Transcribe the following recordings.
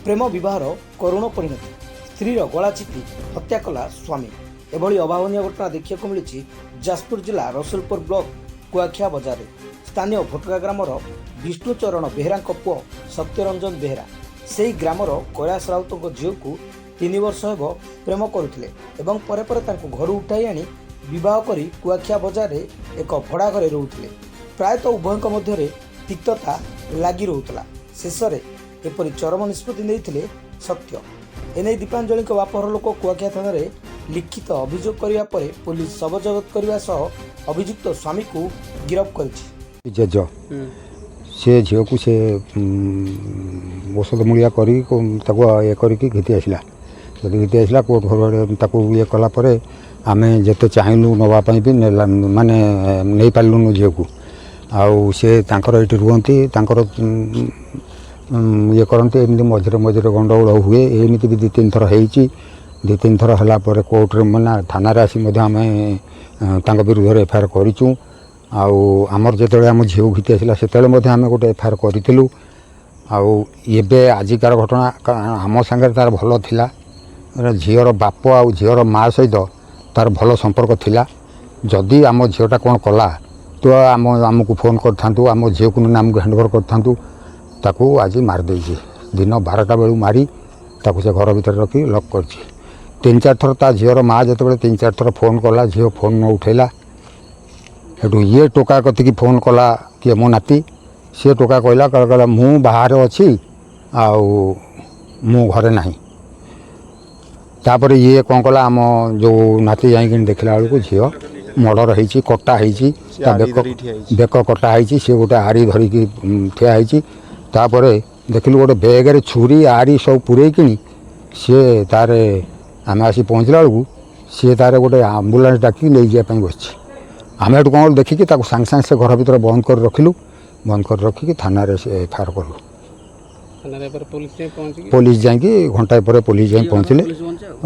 ପ୍ରେମ ବିବାହର କରୁଣ ପରିଣତି। ସ୍ତ୍ରୀର ଗଳା ଚିପି ହତ୍ୟା କଲା ସ୍ୱାମୀ। ଏଭଳି ଅଭାବନୀୟ ଘଟଣା ଦେଖିବାକୁ ମିଳିଛି ଯାଜପୁର ଜିଲ୍ଲା ରସୁଲପୁର ବ୍ଲକ କୁଆଖିଆ ବଜାରରେ। ସ୍ଥାନୀୟ ଭୋଟକା ଗ୍ରାମର ବିଷ୍ଣୁଚରଣ ବେହେରାଙ୍କ ପୁଅ ସତ୍ୟରଞ୍ଜନ ବେହେରା ସେହି ଗ୍ରାମର କୈଳାସ ରାଉତଙ୍କ ଝିଅକୁ 3 ବର୍ଷ ହେବ ପ୍ରେମ କରୁଥିଲେ ଏବଂ ପରେ ପରେ ତାଙ୍କୁ ଘରୁ ଉଠାଇ ଆଣି ବିବାହ କରି କୁଆଖିଆ ବଜାରରେ ଏକ ଭଡ଼ା ଘରେ ରହୁଥିଲେ। ପ୍ରାୟତଃ ଉଭୟଙ୍କ ମଧ୍ୟରେ ତିକ୍ତତା ଲାଗି ରହୁଥିଲା। ଶେଷରେ ଏପରି ଚରମ ନିଷ୍ପତ୍ତି ନେଇଥିଲେ ସତ୍ୟ। ଏନେଇ ଦୀପାଞ୍ଜଳିଙ୍କ ବାପଘର ଲୋକ କୁଆଖିଆ ଥାନାରେ ଲିଖିତ ଅଭିଯୋଗ କରିବା ପରେ ପୋଲିସ ଶବ ଜବତ କରିବା ସହ ଅଭିଯୁକ୍ତ ସ୍ୱାମୀକୁ ଗିରଫ କରିଛି। ଜେଜ ସେ ଝିଅକୁ ସେ ଔଷଧ ମୂଳିଆ କରିକି ତାକୁ ଇଏ କରିକି ଘିତି ଆସିଲା। ଯଦି ଘିତି ଆସିଲା, କୋର୍ଟ ଘର ତାକୁ ଇଏ କଲା ପରେ ଆମେ ଯେତେ ଚାହିଁଲୁ ନେବା ପାଇଁ ବି ନେଲା, ମାନେ ନେଇପାରିଲୁନୁ ଝିଅକୁ। ଆଉ ସେ ତାଙ୍କର ଏଇଠି ରୁହନ୍ତି, ତାଙ୍କର ଇଏ କରନ୍ତି। ଏମିତି ମଝିରେ ମଝିରେ ଗଣ୍ଡଗୋଳ ହୁଏ। ଏମିତି ବି ଦୁଇ ତିନି ଥର ହେଇଛି। ଦୁଇ ତିନି ଥର ହେଲା ପରେ କୋର୍ଟରେ, ମାନେ ଥାନାରେ ଆସି ମଧ୍ୟ ଆମେ ତାଙ୍କ ବିରୁଦ୍ଧରେ ଏଫଆଇଆର୍ କରିଛୁ। ଆଉ ଆମର ଯେତେବେଳେ ଆମ ଝିଅକୁ ଘିତି ଆସିଲା, ସେତେବେଳେ ମଧ୍ୟ ଆମେ ଗୋଟେ ଏଫଆଇଆର୍ କରିଥିଲୁ। ଆଉ ଏବେ ଆଜିକାର ଘଟଣା, କାରଣ ଆମ ସାଙ୍ଗରେ ତା'ର ଭଲ ଥିଲା। ଝିଅର ବାପ ଆଉ ଝିଅର ମା ସହିତ ତା'ର ଭଲ ସମ୍ପର୍କ ଥିଲା। ଯଦି ଆମ ଝିଅଟା କ'ଣ କଲା ତ ଆମକୁ ଫୋନ୍ କରିଥାନ୍ତୁ, ଆମ ଝିଅକୁ ନହେଲେ ଆମକୁ ହ୍ୟାଣ୍ଡଓଭର କରିଥାନ୍ତୁ। ତାକୁ ଆଜି ମାରିଦେଇଛି। ଦିନ 12ଟା ବେଳକୁ ମାରି ତାକୁ ସେ ଘର ଭିତରେ ରଖି ଲକ୍ କରିଛି। ତିନି ଚାରି ଥର ତା ଝିଅର ମା ଯେତେବେଳେ ତିନି ଚାରି ଥର ଫୋନ୍ କଲା, ଝିଅ ଫୋନ୍ ନ ଉଠେଇଲା। ସେଠୁ ଇଏ ଟୋକା କତିକି ଫୋନ୍ କଲା। କିଏ? ମୋ ନାତି। ସିଏ ଟୋକା କହିଲା, ମୁଁ ବାହାରେ ଅଛି ଆଉ ମୁଁ ଘରେ ନାହିଁ। ତାପରେ ଇଏ କ'ଣ କଲା, ଆମ ଯେଉଁ ନାତି ଯାଇକିନି ଦେଖିଲା ବେଳକୁ ଝିଅ ମର୍ଡ଼ର ହେଇଛି, କଟା ହେଇଛି ତା ବେକ। ବେକ କଟା ହେଇଛି। ସିଏ ଗୋଟେ ଆରି ଧରିକି ଠିଆ ହେଇଛି। ତାପରେ ଦେଖିଲୁ ଗୋଟେ ବେଗରେ ଛୁରୀ, ଆରି ସବୁ ପୂରେଇକିଣି ସିଏ ତାରେ। ଆମେ ଆସି ପହଞ୍ଚିଲା ବେଳକୁ ସିଏ ତାର ଗୋଟେ ଆମ୍ବୁଲାନ୍ସ ଡାକିକି ନେଇଯିବା ପାଇଁ ବସିଛି। ଆମେ ଏଠୁ କ'ଣ କଲୁ, ଦେଖିକି ତାକୁ ସାଙ୍ଗେ ସାଙ୍ଗେ ସେ ଘର ଭିତରେ ବନ୍ଦ କରି ରଖିଲୁ। ବନ୍ଦ କରି ରଖିକି ଥାନାରେ ସେ ଏଫଆଇଆର୍ କଲୁ। ଥାନାରେ ପରେ ପୋଲିସ ଯାଇ ପହଞ୍ଚିକି? ପୋଲିସ ଯାଇକି, ଘଣ୍ଟାଏ ପରେ ପୋଲିସ ଯାଇ ପହଞ୍ଚିଲେ।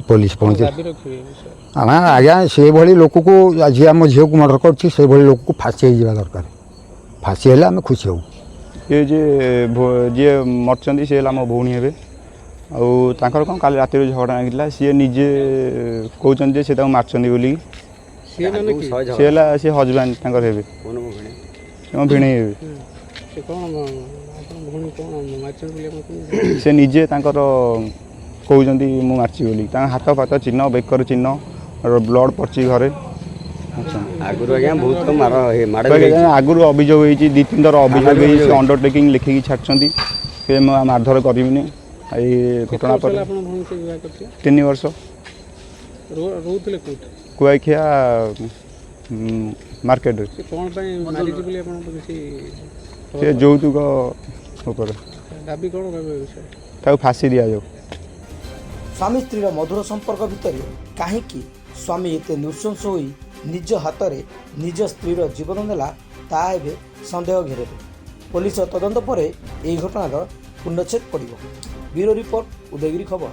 ପୋଲିସ ପହଞ୍ଚିଲେ। ଦାବି ରଖିବେ ଏ ବିଷୟରେ? ଆମେ ଆଜ୍ଞା, ସେଇଭଳି ଲୋକକୁ, ଯିଏ ଆମ ଝିଅକୁ ମର୍ଡ଼ର କରିଛି, ସେଇଭଳି ଲୋକକୁ ଫାଶୀ ହେଇଯିବା ଦରକାର। ଫାଶୀ ହେଲେ ଆମେ ଖୁସି ହେବୁ। ଇଏ ଯିଏ ମରିଛନ୍ତି, ସିଏ ହେଲା ମୋ ଭଉଣୀ ହେବେ। ଆଉ ତାଙ୍କର କ'ଣ କାଲି ରାତିରେ ଝଗଡ଼ା ଲାଗିଥିଲା। ସିଏ ନିଜେ କହୁଛନ୍ତି ଯେ ସେ ତାକୁ ମାରିଛନ୍ତି ବୋଲି। ସିଏ ମାନେ କି? ସିଏ ହେଲା ସିଏ ହଜବ୍ୟାଣ୍ଡ ତାଙ୍କର ହେବେ, ସେ ମୋ ଭିଣେଇ ହେବେ। ସେ କ'ଣ ଆପଣ ଭଉଣୀ କ'ଣ ମାରିଛନ୍ତି ବୋଲି ଆପଣ କେମିତି? ସେ ନିଜେ ତାଙ୍କର କହୁଛନ୍ତି ମୁଁ ମାରିଛି ବୋଲି। ତାଙ୍କ ହାତ ଫାତ ଚିହ୍ନ, ବେକର ଚିହ୍ନ, ବ୍ଲଡ଼ ପଡ଼ିଛି ଘରେ। ଆଚ୍ଛା। ଆଗରୁ ଆଜ୍ଞା ବହୁତ ମାର ମାଡ଼ ବି ଆଜ୍ଞା, ହେଇଛି। ଆଗରୁ ଅଭିଯୋଗ ହେଇଛି, ଦୁଇ ତିନି ଥର ଅଭିଯୋଗ ଥାନାରେ ହେଇଛି। ସେ ଅଭିଯୋଗ। ଅଣ୍ଡରଟେକିଂ ଲେଖିକି ଛାଡ଼ିଛନ୍ତି ସେ ମୁଁ ଆଉ ମାରଧର କରିବିନି। ଏଇ କେତେ ଘଟଣା ବର୍ଷ ପରେ ହେଲା ଆପଣ ଭଉଣୀ ସେ ବିବାହ କରିଥିଲେ? 3 ବର୍ଷ। ରହୁଥିଲେ କୋଉଠି? କୁଆଖିଆ ମାର୍କେଟରେ। ସେ କ'ଣ ପାଇଁ ମାରିଛି ବୋଲି ଆପଣଙ୍କ କିଛି ସେ ଯୌତୁକ ଉପରେ। ଦାବି କ'ଣ ରହିବ ଏ ବିଷୟରେ? ତାକୁ ଫାଶୀ ଦିଆଯାଉ। ସ୍ୱାମୀ ସ୍ତ୍ରୀର ମଧୁର ସମ୍ପର୍କ ଭିତରେ କାହିଁକି ସ୍ୱାମୀ ଏତେ ନୃଶଂସ ହୋଇ ନିଜ ହାତରେ ନିଜ ସ୍ତ୍ରୀର ଜୀବନ ନେଲା, ତାହା ଏବେ ସନ୍ଦେହ ଘେରରେ। ପୋଲିସର ତଦନ୍ତ ପରେ ଏହି ଘଟଣାର ପୂର୍ଣ୍ଣଚ୍ଛେଦ ପଡ଼ିବ। ବ୍ୟୁରୋ ରିପୋର୍ଟ, ଉଦୟଗିରି ଖବର।